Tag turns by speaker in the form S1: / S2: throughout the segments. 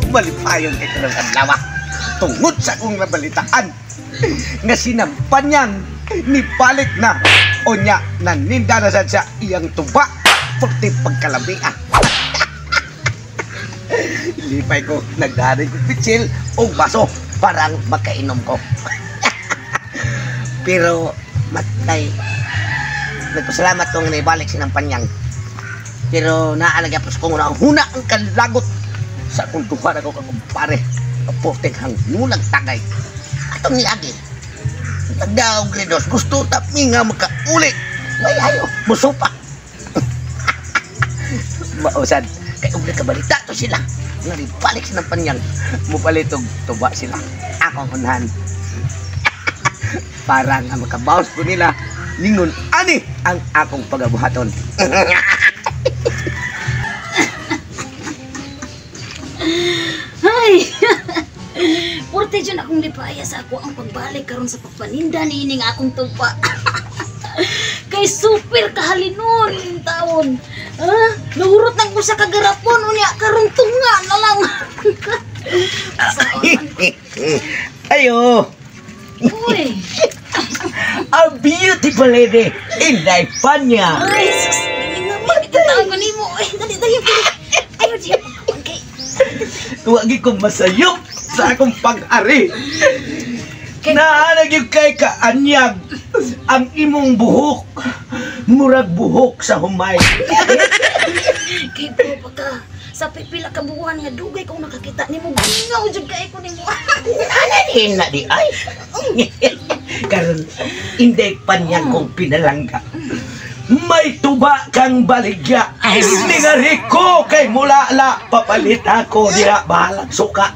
S1: Malipayon kay karong adlaw tungod sa akong nabalitaan nga sinampanyang nibalik na onya naninda na sad sa iyang tuba purti pagkalabi ah. Lipay ko, nagdari ko pitsil o baso parang makainom ko. Pero matay, nagpasalamat ko nga naibalik sinampanyang. Pero naalagapos ko nga huna ang kalagot sa akong duha na ko kakumpare. Kaporteng hangnulang tagay. Atong niagi. Nagdaog Gredos, gusto tapi nga makauli. May ayo, musupa. Mausad, kay ug nakabalita to sila. Nga nibalik sinampanyang. Mupalit og tuba sila. Akong unhan. Para nga makabawas ko nila, ningon ani ang akong pagabuhaton.
S2: Ay! Purte dyan akong lipaya sa ako ang pagbalik karon sa pagpaninda niining akong tupa. Kay super kahalinon taon. Ah, nahurot nang usa ka garapon unya karon tunga na lang.
S1: Ayo,
S2: Uy,
S1: a beautiful lady in Panya.
S2: Ay sus, taon ko nimo. Ay, dali dali. Ayo diya pagkaon kay.
S1: Tuwagi ko masayop sa akong pag-ari. Naanag yung kay kaanyag ang imong buhok. Murag buhok sa humay.
S2: Kay po ka sa pipila ka buwan nga dugay kong nakakita nimo, gingaw jud kay ko nimo.
S1: Ana din na di ay. Karon Inday Panyang kong pinalangga. May tuba kang baligya. Ningari ko kay mulala. Papalit ako diha bahalag suka.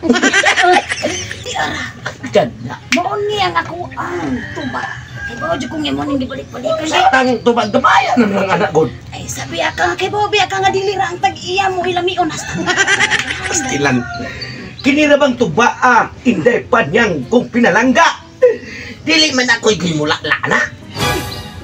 S2: Di ara.
S1: Ganda.
S2: Maon ni ang ako ang tuba. Kay bawo jud kong imo ning gibalik-balikan.
S1: Sa tang tuba gamayan ng mga anak ko.
S2: Ay sabi ka kay bawo biya ka nga dili ra ang tag-iya mo ilamion hasta.
S1: Pastilan. Kini ra bang tuba ah, Inday Panyang kong pinalangga. Dili man ako'y gimulala na.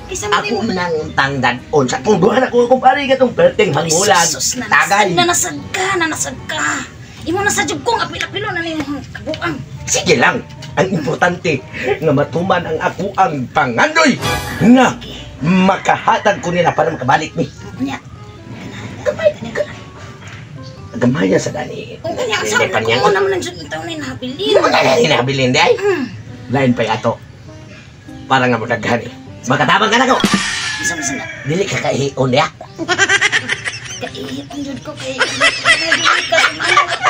S2: Kisa mo
S1: Ako man ang tangdad-on sa kung duha na ko kumpare katong perting hangulan. Tagay.
S2: Nanasag ka, nanasag ka. Imo na sa jud ko nga pila-pilo na nimong kabuang.
S1: Sige lang. Ang importante nga matuman ang ako ang pangandoy nga makahatag ko nila para makabalik ni.
S2: Unya.
S1: Gamay. Gamay sa dani.
S2: Unya sa ko naman ang jud taon ni nabilin.
S1: Wala na nabilin di ay. Lain pa ato. Para nga mo daghan eh. Makatabang ka na ko.
S2: Isa na.
S1: Dili ka kaihion niya.
S2: Kaihion jud ko kay dili ka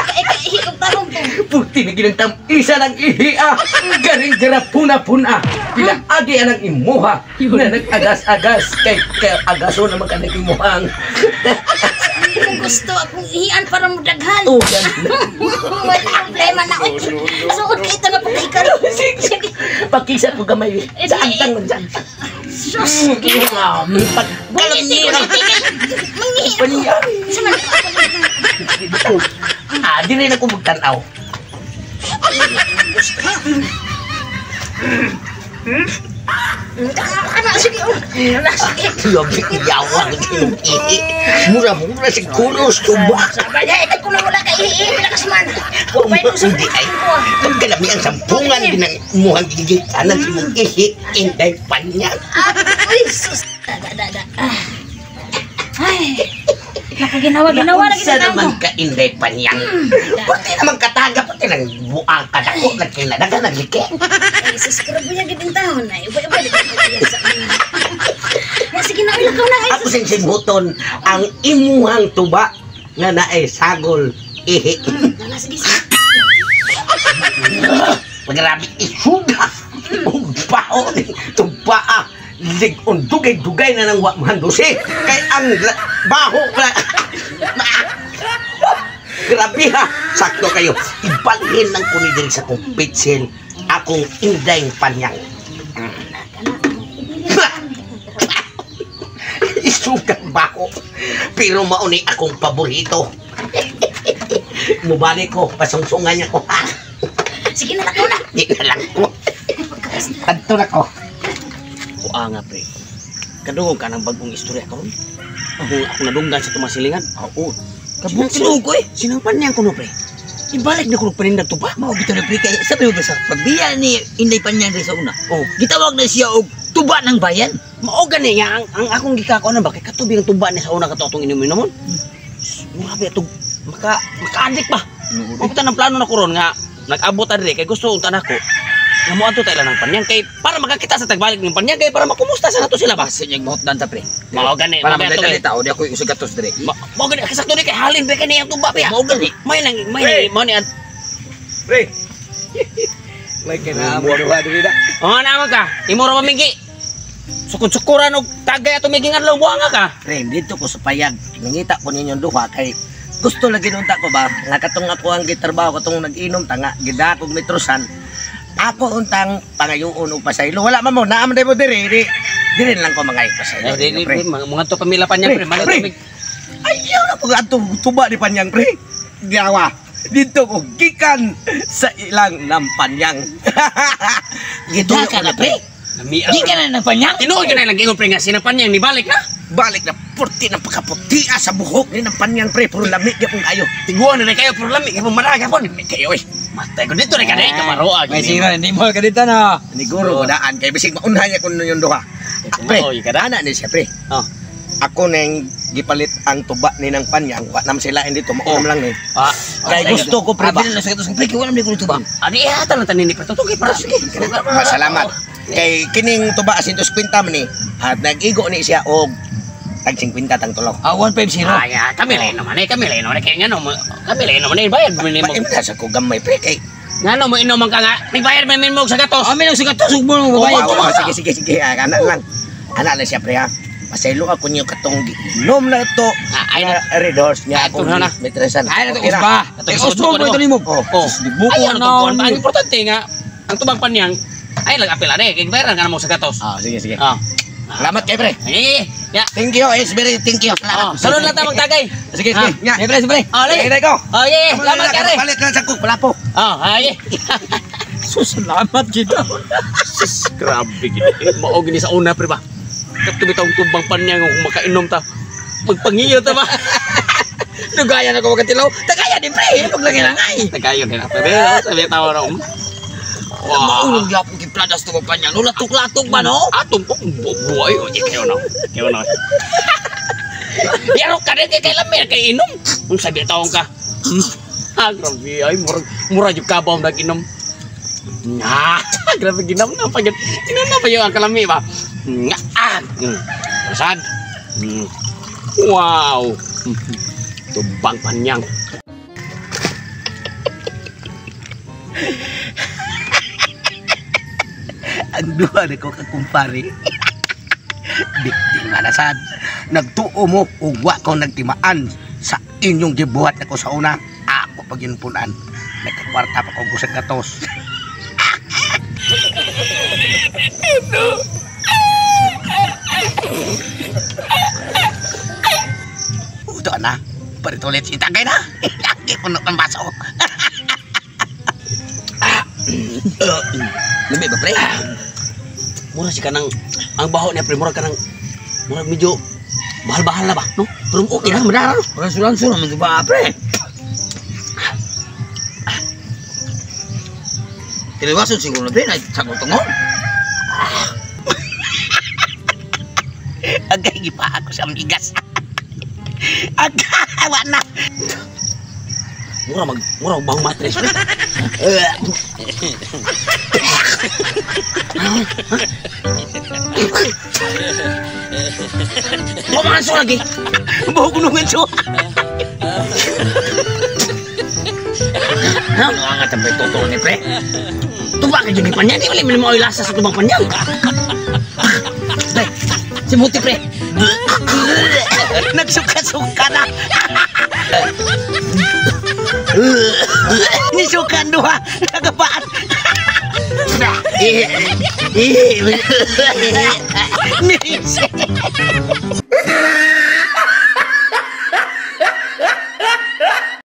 S2: kay kaihion tarong to.
S1: Puti na ginang isa lang ihi ah. Garing gara puna-puna. Pinaagi anang imuha na nag-agas-agas kay agaso naman ka nag-imuhang.
S2: Kung gusto akong ihian para mo daghan.
S1: Oh, ganda.
S2: Wala problema na. Suod kay ito na pagkahikar.
S1: Sige. Pakisa ko gamay. Sa angtang man dyan.
S2: Sus!
S1: Pagkalamira.
S2: Mangihi.
S1: Panyari.
S2: Sa man.
S1: Ah, di rin ako magtanaw.
S2: Kana sige. Sige.
S1: Grabe, yawa. Mura-mura si kulos. Tuba.
S2: Sabay, kay kung wala ka ihi, pila ka man.
S1: Hindi ay. Pagkalami ang sampungan, ginang muhang gigitanan si mong ihi, Inday Panyang.
S2: Ay, sus. Da, da, da. Ay. Nakaginawa-ginawa na
S1: Unsa
S2: kita
S1: naman ka, Inday Panyang. Pati naman kataga, pati nang buang kadako, nagkinadaga, naglike.
S2: Ay, sus, grabe niya gid taon ay. Ubay-ubay di ko sa mga. Ya, sige na, ilakaw na. Ay,
S1: Ako sing simhuton ang imuhang tuba nga naay sagol ihi.
S2: Nana, sige, sige.
S1: Grabe isuga. Ug baho ni tuba ah. Ligon dugay-dugay na nang wa mahandusi. Kay ang baho pala. Grabe ha. Sakto kayo. Ibalhin lang ko ni diri sa kong pitsil akong Inday Panyang. Isugang baho. Pero mauni akong paborito. Mubalik ko, pasungsungan niya ko.
S2: Sige na, lakaw na.
S1: Di na lang ko. Kadto na ko.
S3: Kuha nga pre. Kadungog ka ng bagong istorya karon. Ako nadunggan sa tumasilingan.
S4: Oo.
S3: Kadungog ko eh. Sinampan niya ko no pre. Ibalik na ko panindag tuba.
S4: Mao bitaw na pre kay sabi mo ba sa pagbiya ni Inday Panyang sa una.
S3: Oh.
S4: Gitawag na siya og tuba ng bayan.
S3: Mao gani nga ang akong gikakuan na ba kay katubi ang tuba ni sa una kato atong inom-inomon. Grabe atong maka-addict ba. Mao ng plano na ko ron nga nag-abot ta diri kay gusto unta nako. Nga moadto ta ila ng panyang kay para makakita sa tagbalik ng panyang kay para makumusta sa nato sila ba.
S4: Basta niyang mahutdan ta pre.
S3: Mao gani,
S4: Para
S3: mao gani
S4: magdala tao di ako usag gatos diri.
S3: Mao gani kay sakto ni kay halin ba kani ang tuba ba.
S4: Mao gani.
S3: May nang may mao ni
S1: Pre. May kinahamo duha diri na.
S3: Oh, naman ka. Imo ra mamigi. Sukod-sukuran og tagay ato miging adlaw buanga ka.
S1: Pre, dito ko sa payag. Nangita ko ninyong duha kay gusto lagi nunta ko ba nga katong ako ang gitrabaho katong nag-inom ta nga gidakog metrosan. Ako untang pangayoon og pasaylo. Wala man mo, naa man mo diri, di. Diri lang ko mga pasaylo.
S3: Di
S1: ninyo, pre.
S3: mga to pamilya panyang pre,
S1: Pre, pre. Ayaw na pag ato tuba ni panyang pre. Gawa. Dito ko gikan sa ilang nampanyang.
S4: Gida ka na pre. Gikan na ng panyang.
S3: Tinuod ka na lang ingon pre nga sinapanyang nibalik na.
S1: Balik na purti ng pagkaputi sa buhok ni nampanyang pre. Puro lamig gyapon kayo.
S3: Tiguan na kayo pero lami kay maraga pon.
S1: Lamig kayo eh.
S3: Matay ko dito na ka dai kamaroa.
S4: May sira hindi mo ka dito na.
S1: Niguro ko daan kay bisig maunhan niya kun yung duha. Pre,
S3: Pre, ka
S1: ana ni siya pre.
S3: Oh.
S1: Ako nang gipalit ang tuba ni ng panyang. Wa nam sila dito maunam lang ni.
S3: Ah,
S1: Kay gusto ko pre ba.
S4: Abi na sa gatos pre kay wala man ko tuba.
S3: Ani ihatan lang tanin ni pre. Tutugi para sige.
S1: Salamat. Kay kining tuba 150 man ni at nag-igo ni siya og tag 50 tang tulo.
S4: Ah 150.
S3: Ay, kami lang naman eh, kami lang naman eh. Kaya nga no, kami lang naman eh, bayad mo ni mo.
S1: Paimna sa ko gamay pre kay.
S3: Nga no, mo inom ka nga, may bayad mo mo sa gatos.
S4: Amin ang sa gatos ug mo
S1: Oh,
S4: bayad.
S1: oh, sige sige sige, ana lang. Ana lang siya pre ha. Pasaylo ako niyo katong giinom na to.
S3: Ah, ay na.
S1: Red horse niya
S3: Ah,
S1: akong
S3: ito na.
S1: mitresan.
S4: Ay na to
S1: Okay na.
S4: usba.
S3: Ato,
S4: Ay
S3: usba
S4: usba mo ito nimo.
S1: Oh.
S3: Oh.
S4: Buko
S3: Ay, ano
S4: na.
S3: to, ang importante nga, ang tubang panyang, ay lang apela na eh, kaya bayaran ka na mo sa gatos.
S1: Ah, sige sige.
S3: Ah.
S1: Salamat kay pre.
S3: Ay, ya.
S1: Thank you, it's very thank you.
S3: Oh,
S1: Salamat.
S3: salud lang ta magtagay.
S1: Sige sige. Nya.
S4: Pre, pre.
S3: Oh, lagi.
S1: Sige ko.
S3: Oh, yeah, yeah. Salamat ka rin.
S1: Palit na sa kuk, wala po.
S3: Oh, ay.
S4: Salamat kita.
S3: Sis, grabe gid. Mao gini sa una pre ba. Katong bitong tubang panyang kung makainom ta. Magpangiyot ta ba?
S4: Dugaya na ko magkatilaw. Tagaya din pre, paglagi lang ay.
S3: Tagayon din pre. Sabi tawa ra. Wow.
S4: Maulong gyapon kimpladas to panyang. No latok-latok ba no?
S3: Atong po buhay o di kayo na. Kayo na. Yaro ka rin kay lamir kay inom. Kung sabi taong ka. Ah, grabe ay murag mura jud kabaw nag-inom. Nga, grabe ginam na pag ginom na pa yung ang kalami ba. Nga. Ah. Sad. Wow. Tubang panyang.
S1: Ang duha ni ko kakumpare. Biktima na sad. Nagtuo mo ug wa ko nagtimaan sa inyong gibuhat nako sa una. Ako pag yun punan. Nagkakwarta pa ko gusag gatos. Uto na. Paritulit si tagay na. Lagi puno ng baso.
S4: Lami ba pre?
S3: Mura si kanang ang baho niya pre mura kanang mura medyo bahal-bahal na ba no? Pero okay na madara no.
S4: Ranso-ranso naman ba pre? Tiliwason siguro pre na sa tungon.
S1: Agay gipa ako sa migas. Agay wa na.
S3: Mura mag mura og bahong matres pre. Pumanso lagi.
S1: Buhok nungan so.
S3: Ano nga tabi totoo ni pre? Tuba ka dyan panyang. Di wala mo lasa sa tubang panyang.
S4: Pre, simuti pre.
S1: Nagsuka-suka na. Nisukan duha. Nagapaan. Nisi.